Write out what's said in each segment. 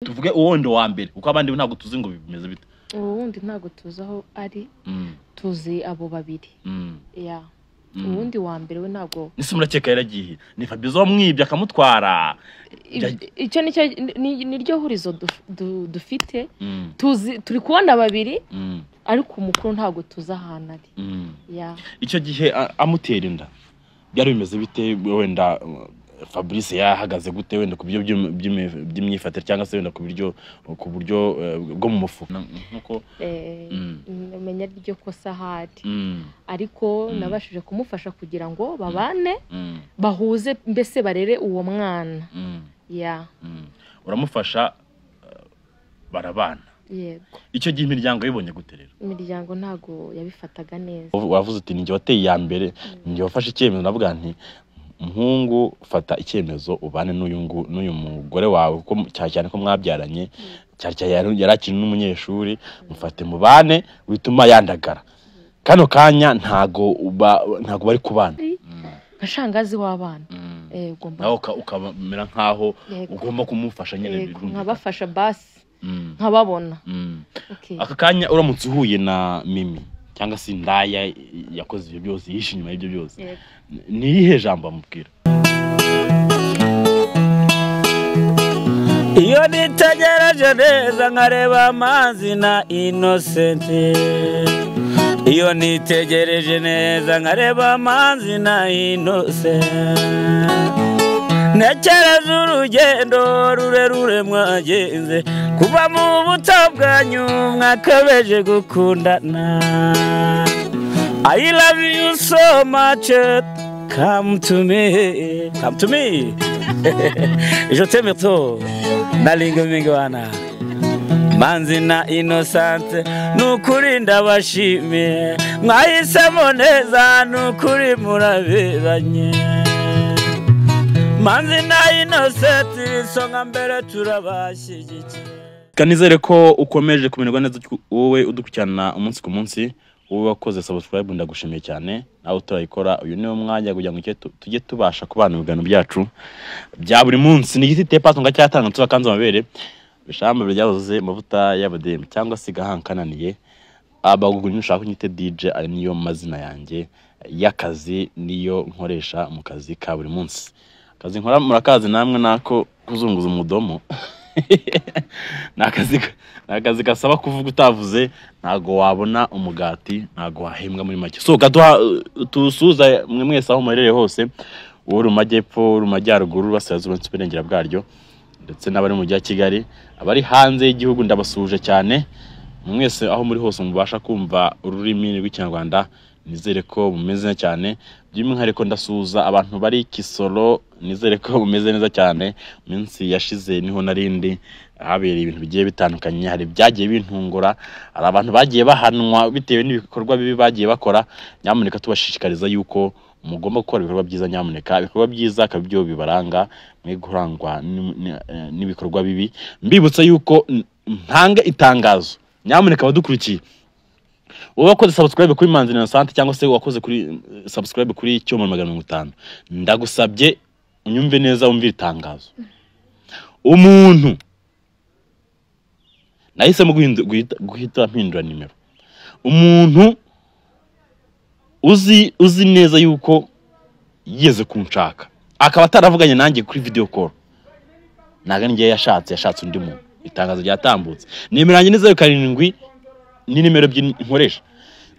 Tuvuge uwo wundi wa mbere, kuko abandi ntabwo tuzi ngo bimeze bite. Uwo wundi ntabwo tuzi aho ari. Tuzi abo babiri. Ya, uwundi wa mbere we ntabwo. Nise murakeka yaragiye? Ni Fabrice wamwibye akamutwara? Icyo nicyo niryo hurizo dufite. Tuzi turi kubona babiri, ariko umukuru ntabwo tuzi ahantu ari. Ya. Icyo gihe amutera inda byari bimeze bite? Wenda Fabrice yahagaze gute, wenda ku buryo by'imyifatire cyangwa se wenda ku buryo bwo mu mufuka nkuko? Menya ryo kosa ahari, ariko nabashije kumufasha kugira ngo babane, bahuze, mbese barere uwo mwana. Ya. Uramufasha, barabana. Yego. Icyo gihe imiryango yibonye gute rero? Imiryango ntabwo yabifataga neza. Wavuze uti: "Ninjye wateye iya mbere, ninjye wafashe icyemezo." Ndavuga nti: "Muhungu, fata icyemezo ubane n'uyu mugore wawe, kuko cyane cyane ko mwabyaranye, cyane cyane yari akiri n'umunyeshuri, mufate mubane, wituma yandagara." Kano kanya ntago bari kubana. Nka shangazi w'abana. Ugomba Nawe ukamera nkaho ugomba kumufasha nyine. Yego, Birumvikana. Nkabafasha basi, nkababona. Okay. Aka kanya uramutse uhuye na Mimi cyangwa se indaya yakoze ibyo byose, yishe inyuma y'ibyo byose, ni irihe jambo amubwira? Iyo nitegereje neza nkareba amazi na Inosenti, iyo nitegereje neza nkareba amazi na Inosenti, ntekereza urugendo rurerure mwagenze kuva mu buto bwanyu mwakabeje gukundana. I love you so much, come to me, come to me, je t'aime trop, nalinga mingi wana. Manzi na Inosante, nukuri ndabashimiye, mwahisemo neza, nukuri muraberanye. Manzi na Inosante, isonga mbere, turabashyigikiye. Kanizere ko ukomeje kumererwa neza, wowe udukurikirana umunsi ku munsi, wowe wakoze subscribe, ndagushimiye cyane. Nawe utarayikora, uyu niwo mwanya kugira ngo tujye tubasha kubana ibiganiro byacu bya buri munsi. Ni igiti tepa tunga cyatanga tubakanze amabere bishamba byabuze amavuta y'abademu cyangwa se gahankananiye abagugu. Nushaka unyite DJ, ari niyo mazina yanjye y'akazi, niyo nkoresha mu kazi ka buri munsi. Akazi nkora murakazi namwe, nako kuzunguza umudomo. Ni akazi gasaba kuvuga, utavuze ntago wabona umugati, ntago wahembwa muri make. So gaduha tusuza mwe mwese aho muherereye hose, uri mu majyepfo, uri mu majyaruguru, burasirazuba ndetse uburengera bwaryo, ndetse n'abari mu mujyi wa Kigali, abari hanze y'igihugu, ndabasuhuje cyane mwese aho muri hose mubasha kumva ururimi rw'Ikinyarwanda. Nizere ko mumeze neza cyane. By'umwihariko ndasuhuza abantu bari Kisoro, nizere ko mumeze neza cyane. Mu minsi yashize niho narindi, habereye ibintu bigiye bitandukanye, hari ibyagiye bintungura, hari abantu bagiye bahanwa bitewe n'ibikorwa bibi bagiye bakora. Nyamuneka tubashishikariza yuko mugomba gukora ibikorwa byiza. Nyamuneka ibikorwa byiza akaba ibyo bibaranga, mwe kurangwa n'ibikorwa bibi. Mbibutsa yuko ntanga itangazo, nyamuneka abadukurikiye, wowe wakoze subscribe kuri Manzi Innocent cyangwa se wakoze kuri subscribe kuri Cyuma 150, ndagusabye unyumve neza, wumve itangazo. Umuntu nahisemo guhita mpindura nimero, umuntu uzi neza yuko yigeze kunshaka akaba ataravuganye nanjye kuri video call, ntabwo ari njye yashatse, yashatse undi muntu. Itangazo ryatambutse. Nimero yanjye ni 07, ni nimero ebyiri nkoresha: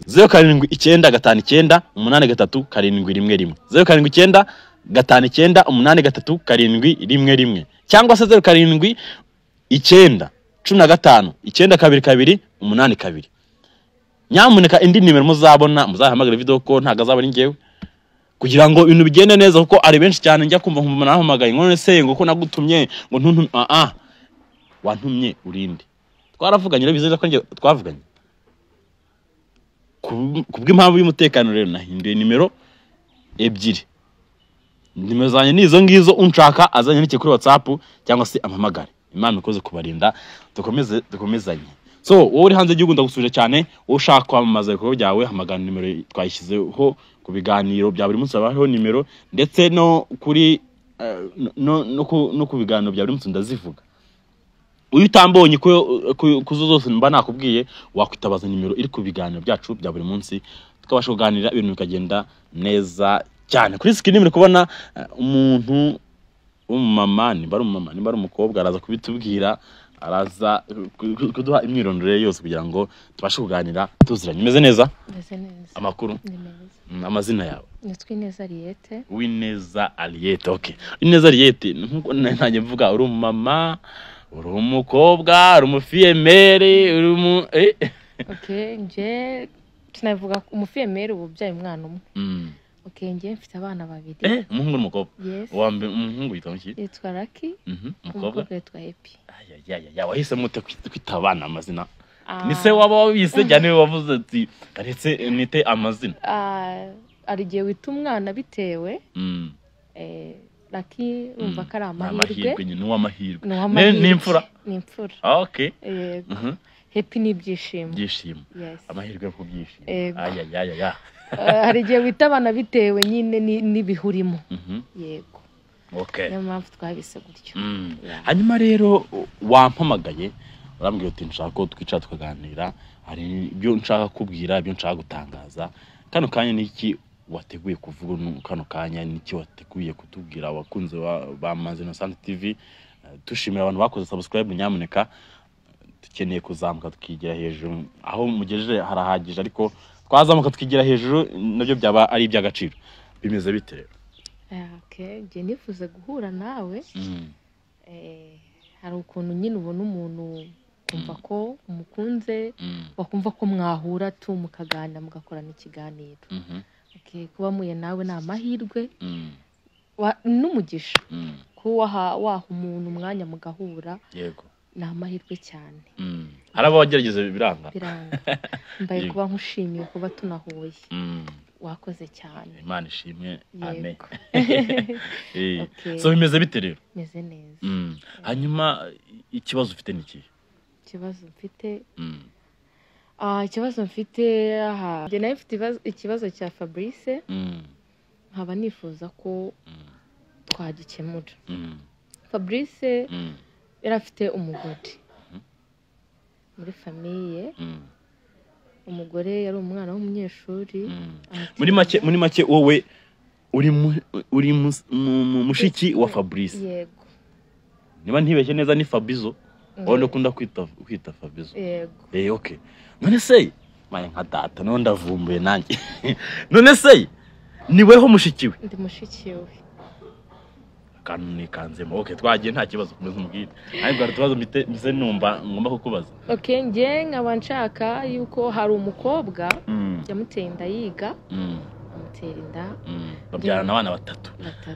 0795983711, 0795983711, cyangwa se 0791592282. Nyamuneka indi nimero muzabona muzahamagara video call, ntabwo azaba ari njyewe, kugira ngo ibintu bigende neza, kuko ari benshi cyane njya kumva nkumva nahamagaye ngo: "None se ngo ko nagutumye ngo ntuntumye?" Ah ah, wantumye urinde? Twaravuganye rero, bizeza ko njye twavuganye. Kubw'impamvu y'umutekano rero nahinduye nimero ebyiri. Nimero zanjye ni izo ngizo, unshaka azanyandike kuri WhatsApp cyangwa se ampamagare. Imana ikoze kubarinda, dukomeze dukomezanye. So wowe uri hanze y'igihugu, ndagusuje cyane. Wowe ushaka kwamamaza ibikorwa byawe, hamagara nimero twayishyizeho ku biganiro bya buri munsi, haba hariho nimero, ndetse no kuri no ku biganiro bya buri munsi ndazivuga. Uyu utambonye kuzo zose mba nakubwiye, wakwitabaza nimero iri ku biganiro byacu bya buri munsi, tukabasha kuganira ibintu bikagenda neza cyane. Kuri screen muri kubona umuntu w'umumama, nimba ari umumama nimba ari umukobwa, araza kubitubwira, araza kuduha imyirondoro ye yose kugira ngo tubashe kuganira tuziranye. Umeze neza? Meze neza. Amakuru? Ni meza. Amazina yawe? Nitwa Ineza Ariete. Uwineza Ariete, okay. Ineza Ariete, nkuko ntangiye mvuga, uri umumama, uri umukobwa, uri umufille-mère, uri umu Okay, nje tunavuga umufille-mère ubu ubyaye umwana umwe. Okay, nje mfite abana babiri. Umuhungu n'umukobwa? Yes. Uwa mbere umuhungu yitwa iki? Yitwa Lucky. Umukobwa? Umukobwa yitwa Happy. Ayayaya, wahisemo ute kwita abana amazina? Ni se waba wabise cyane niwe wavuze ati karetse nite amazina? Hari igihe wita umwana bitewe Lucky urumva ko ari amahirwe. Ni uw'amahirwe. Ni uw'amahirwe. Ni imfura? Ni imfura. Okay. Yego. Happy ni ibyishimo. Ibyishimo. Yes. Amahirwe yo kubyishimo. Yego. Ayayaya. Hari igihe wita abana bitewe nyine n'ibihurimo. Yego. Okay. Niyo mpamvu twabise gutyo. Hanyuma rero wampamagaye urambwira uti nshaka ko twicara tukaganira, hari ibyo nshaka kubwira, ibyo nshaka gutangaza. Kano kanya ni iki wateguye kuvuga? Kano kanya ni iki wateguye kutubwira abakunzi ba Manzi Innocent TV? Dushimira abantu bakoze subscribe, nyamuneka dukeneye kuzamuka tukigira hejuru. Aho mugejeje harahagije, ariko twazamuka tukigira hejuru nabyo byaba ari iby'agaciro. Bimeze bite rero? Okay, nje nifuza guhura nawe. Hari ukuntu nyine ubona umuntu kumva ko umukunze, wakumva ko mwahura tu mukaganira mugakorana ikiganiro. Okay, kuba muye nawe ni amahirwe n'umugisha. Kuba waha umuntu umwanya mugahura. Yego. Ni amahirwe cyane. Hari abagerageza biranga. Biranga. Mbaye kuba nkushimiye kuba tunahuye. Wakoze cyane. Imana ishimwe. Amen. So bimeze bite rero? Meze neza. Hanyuma ikibazo ufite ni ikihe? Ikibazo mfite ikibazo mfite aha, njye nayo mfite ikibazo cya Fabrice. Nkaba nifuza ko twagikemura. Fabrice yari afite umugore muri famille. Umugore yari umwana w'umunyeshuri. Muri make wowe uri mushiki wa Fabrice. Yego. Niba ntibeshye neza ni Fabizo. Wowe ndakunda kwita Fabizo. Yego. Okay. None se maye nka data none ndavumbuye nanjye. None se ni weho mushiki we? Ndi mushiki we. Kanuni kanzemo. Okay, twagiye nta kibazo kumeze umubwire. Ariko hari tubazo mise numva ngomba kukubaza. Okay, nge nkaba nshaka yuko hari umukobwa yamuteye inda yiga. Amutera inda. Babyarana abana batatu.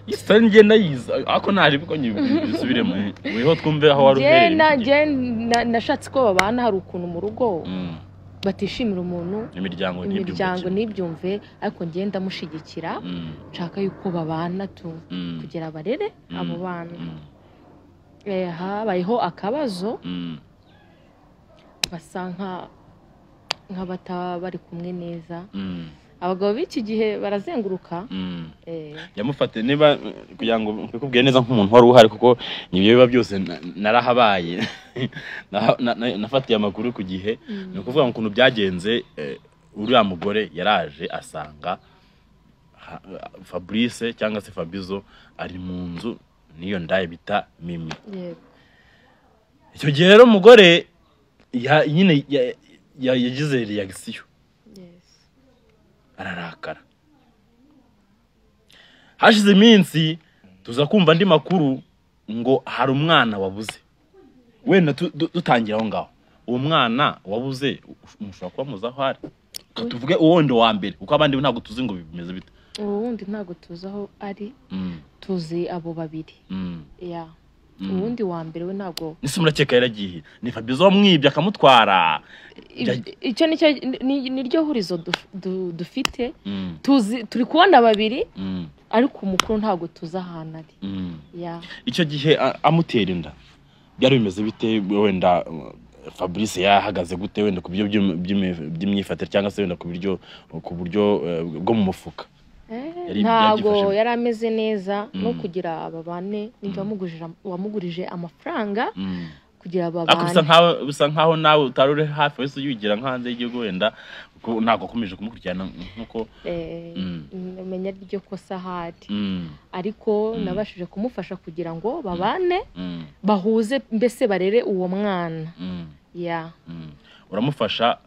Isitari nge ndayiza ako naje biko nyibisubiremo. Weho twumve aho wari uherereye. Nge nashatse ko babana, hari ukuntu mu rugo batishimira umuntu, imiryango ntibyumve, ariko nge ndamushigikira. Nshaka yuko babana tu kugira barere abo bana. Habayeho akabazo basa nk'abataba bari kumwe neza. Abagabo b'iki gihe barazenguruka. Yamufate niba kugira ngo mbikubwire neza nk'umuntu wari uhari, kuko nibyo biba byose narahabaye. Nafatiye amakuru ku gihe. Ni ukuvuga ngo ukuntu byagenze, uriya mugore yaraje asanga Fabrice cyangwa se Fabizo ari mu nzu niyo ndaye bita Mimi. Yego. Icyo gihe rero umugore nyine yagize reaction. Ararakara. Hashize iminsi tuza kumva andi makuru ngo hari umwana wabuze. Wenda dutangira aho ngaho. Uwo mwana wabuze mushobora kuba muzi aho ari. Tuvuge uwo wundi wa mbere kuko abandi ntabwo tuzi ngo bimeze bite. Uwo wundi ntabwo tuzi aho ari. Tuzi abo babiri. Yeah. Uwundi wa mbere we ntabwo. Nise murakeka yaragiye. Ni Fabizo wamwibye akamutwara. Icyo nicyo niryo hurizo dufite. Tuzi turi kubona babiri ariko umukuru ntabwo tuzi ahantu ari. Yeah. Icyo gihe amutera inda byari bimeze bite? Wenda Fabrice yahagaze gute wenda ku buryo by'imyifatire cyangwa se wenda ku buryo bwo mu mufuka? Ntabwo yari ameze neza no kugira ababane. Ninjye wamugurije amafaranga Kugira babane. Bisa nkaho nawe utari uri hafi wese uyigira nka hanze y'igihugu, wenda ntabwo wakomeje kumukurikirana nkuko Umenya ryo kosa ahari, ariko nabashije kumufasha kugira ngo babane, bahuze, mbese barere uwo mwana. Ya. Uramufasha,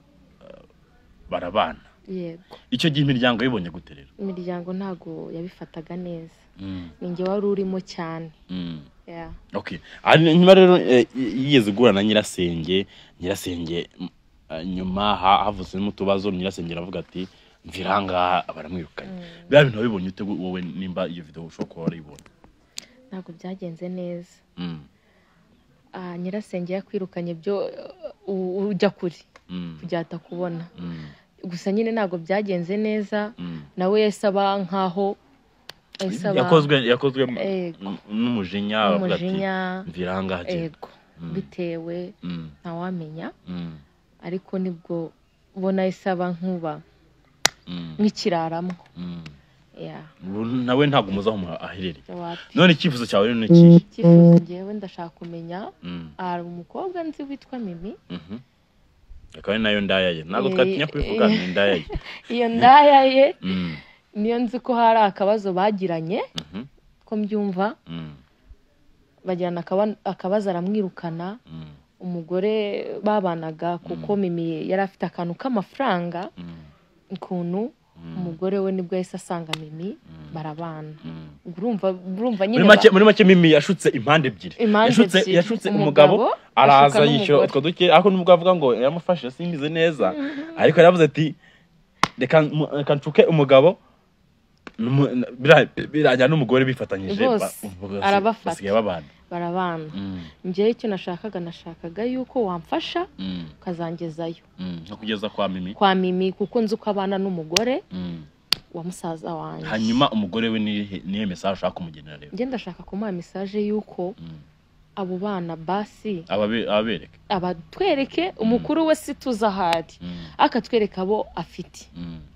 barabana. Yego. Icyo gihe imiryango yibonye gute rero? Imiryango ntago yabifataga neza, ninjye wari urimo cyane. Yeah. Okay. Nyuma rero yigeze guhura na nyirasenge nyuma havutsemo utubazo, nyirasenge aravuga ati mvira ngaha, baramwirukanye. Bya bintu wabibonye ute wowe, nimba iyo video ushobora kuba warayibonye? Ntabwo byagenze neza. Nyirasenge yakwirukanye byo ujya kure kujya atakubona. Gusa nyine ntabwo byagenze neza, nawe yasaba nkaho yakozwe n'umujinya, mvira ngaha, bitewe ntawamenya. Ariko nibwo ubona isaba nkuba nk'ikiraramo. Nawe ntabwo umuzi aho aherereye. None icyifuzo cyawe ni ikihe? Icyifuzo ngewe ndashaka kumenya, hari umukobwa nzi witwa Mimi. Akaba nayo ndaya ye, ntabwo twatinya kubivuga, ni ndaya ye. Iyo ndaya ye niyo nzi ko hari akabazo bagiranye, ko mbyumva bagirana akabazo, aramwirukana. Umugore babanaga, kuko Mimi yari afite akantu k'amafaranga ukuntu, umugore we nibwo yahise asanga Mimi barabana. Urumva nyine muri make Mimi yashutse impande ebyiri, yashutse umugabo araza yishyura utwo duke, ariko nubwo avuga ngo yaramufashe simbize neza, ariko yaravuze ati reka ncuke umugabo, birajya n'umugore bifatanyije, arabafata barabana. Njyewe icyo nashakaga yuko wamfasha ukazangezayo, kugeza kwa Mimi, kwa Mimi, kuko nzi uko abana n'umugore wa musaza wanjye. Hanyuma umugore we niye message ushaka kumugenera rero? Njye ndashaka kumuha message yuko abo bana basi ababereke, abatwereke umukuru we si tuzahari, akatwereka abo afite.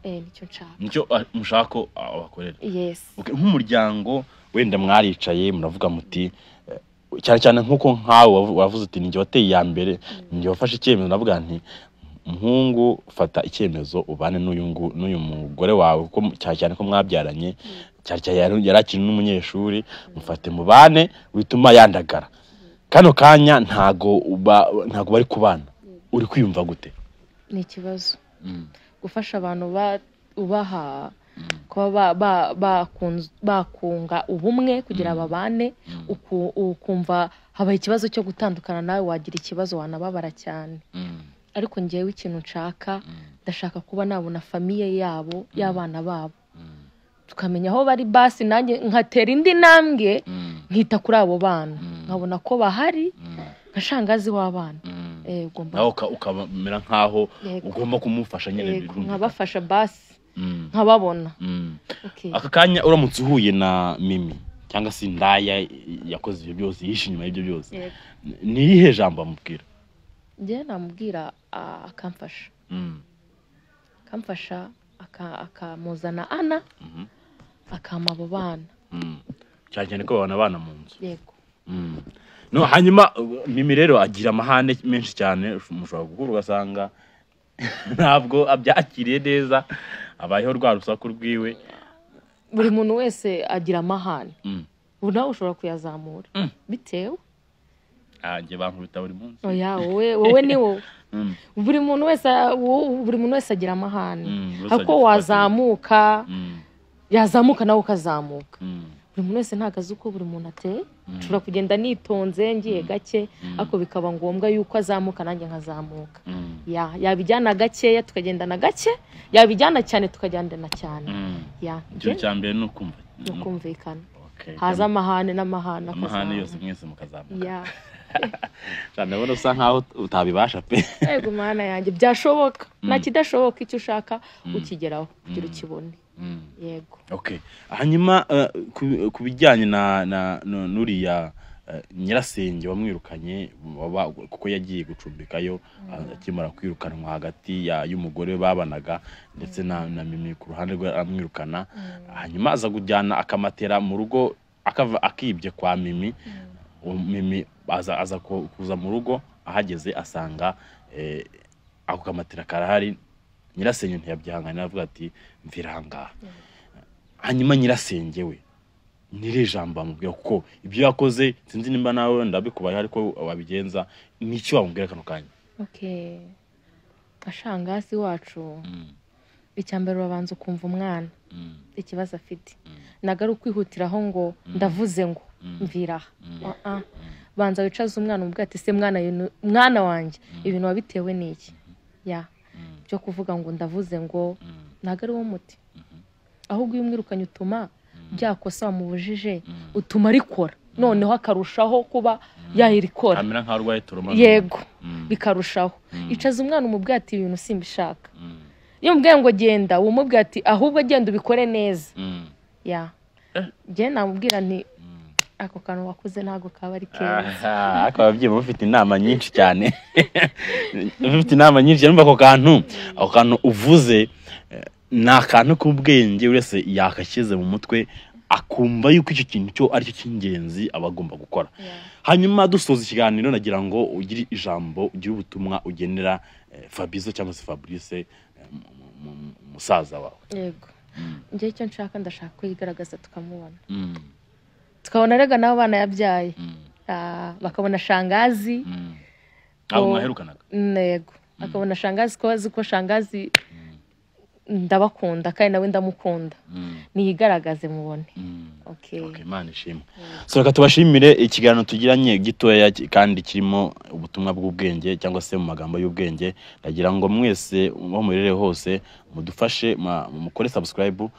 Nicyo nshaka, nicyo mushaka abakorera. Yes. Okay, nk'umuryango wenda mwaricaye muravuga muti, cyane cyane nkuko nkawe wavuze uti ninjye wateye iya mbere, ninjye wafashe icyemezo, ndavuga nti muhungu fata icyemezo ubane n'uyu mugore wawe, kuko cyane cyane ko mwabyaranye, cyane cyane yarakiri n'umunyeshuri, mufate mubane wituma yandagara. Kano kanya ntago bari kubana, uri kwiyumva gute? Ni ikibazo gufasha abantu ubaha kuba bakunga ubumwe kugira babane, ukumva habaye ikibazo cyo gutandukana nawe wagira ikibazo, wanababara cyane. Ariko ngewe ikintu nshaka, ndashaka kuba nabona famiye yabo, y'abana babo, tukamenya aho bari, basi nanjye nkatera indi ntambwe nkita kuri abo bana, nkabona ko bahari nka shangazi w'abana. Nawe ukamera nkaho ugomba kumufasha nyine, nkabafasha basi nkababona. Aka kanya uramutse uhuye na Mimi cyangwa se indaya yakoze ibyo byose, yishe inyuma y'ibyo byose, ni irihe jambo amubwira? Njye namubwira akamfasha, akamfasha akamuzana Ana, akampa abo bana, cyane cyane ko babana abana mu nzu. Yego. No, hanyuma Mimi rero agira amahane menshi cyane, mushobora gukura ugasanga ntabwo abyakiriye neza, abayeho rwa rusaku rwiwe. Buri muntu wese agira amahane, ubu nawe ushobora kuyazamura bitewe. Njye bankubita buri munsi. Oya, wowe ni wowe. Buri muntu wese agira amahane, ariko wazamuka yazamuka nawe ukazamuka. Buri muntu wese ntabwo azi uko buri muntu ateye, nshobora kugenda nitonze ngiye gake, ariko bikaba ngombwa yuko azamuka nanjye nkazamuka. Yabijyana gakeya tukagendana gake, yabijyana cyane tukagendana cyane. Ikintu cya mbere ni ukumvikana, haza amahane n'amahane, amahane yose mwese mukazamuka. Cyane ubona usa nkaho utabibasha pe. Yego mana yanjye, byashoboka, nta kidashoboka, icyo ushaka ukigeraho kugira ukibone. Yego. Okay. Hanyuma ku bijyanye na nuriya nyirasenge wamwirukanye, kuko yagiye gucumbikayo akimara kwirukanwa hagati y'umugore babanaga ndetse na Mimi ku ruhande rwe aramwirukana, hanyuma aza kujyana akamatera mu rugo akava akibye kwa Mimi. Uwo Mimi aza kuza mu rugo, ahageze asanga ako kamatera karahari. Nyirasenge ntiyabyihanganira, avuga ati mvira aha ngaha. Hanyuma nyirasenge we niri jambo amubwira, kuko ibyo yakoze sinzi nimba nawe ndabikubaye ariko wabigenza, n'icyo wamubwira kano kanya? Okay, ashangasi wacu, icyambere urabanza ukumva umwana ikibazo afite, ntabwo ari ukwihutiraho ngo ndavuze ngo mvira aha. Banza wicaze umwana umubwira ati se mwana wanjye, ibintu wabitewe n'iki? Ya byo kuvuga ngo ndavuze ngo ntabwo ari wo muti, ahubwo iyo umwirukanye utuma byakosa wamubujije, utuma arikora noneho akarushaho kuba yayirikora, amera nkaho arwaye turuma. Yego, bikarushaho. Icaza umwana umubwira ati ibintu simbishaka. Iyo umubwiye ngo genda, umubwira ati ahubwo genda ubikore neza. Ya njye namubwira nti ako kantu wakoze ntabwo kaba ari keza. Ariko ababyeyi bafite inama nyinshi cyane, bafite inama nyinshi. Numva ako kantu uvuze ni akantu k'ubwenge, wese yakashyize mu mutwe akumva yuko icyo kintu cyo aricyo cy'ingenzi aba agomba gukora. Hanyuma dusoza ikiganiro, nagira ngo ugire ijambo, ugire ubutumwa ugenera Fabizo cyangwa se Fabrice, musaza wawe. Yego, njye icyo nshaka, ndashaka ko yigaragaza tukamubona, tukabona rega n'abo bana yabyaye, bakabona shangazi. Abo mwaherukanaga? Yego, akabona shangazi, ko azi ko shangazi ndabakunda kandi nawe ndamukunda, niyigaragaze mubone. Okay, Imana ishimwe. So reka tubashimire ikiganiro tugiranye gitoya kandi kirimo ubutumwa bw'ubwenge cyangwa se mu magambo y'ubwenge. Ndagira ngo mwese aho muherereye hose mudufashe, mukore subscribe,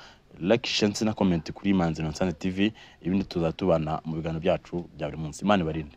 like, share na comment kuri Manzi Innocent TV, ibindi tuzatubana mu biganiro byacu bya buri munsi. Imana ibarinde.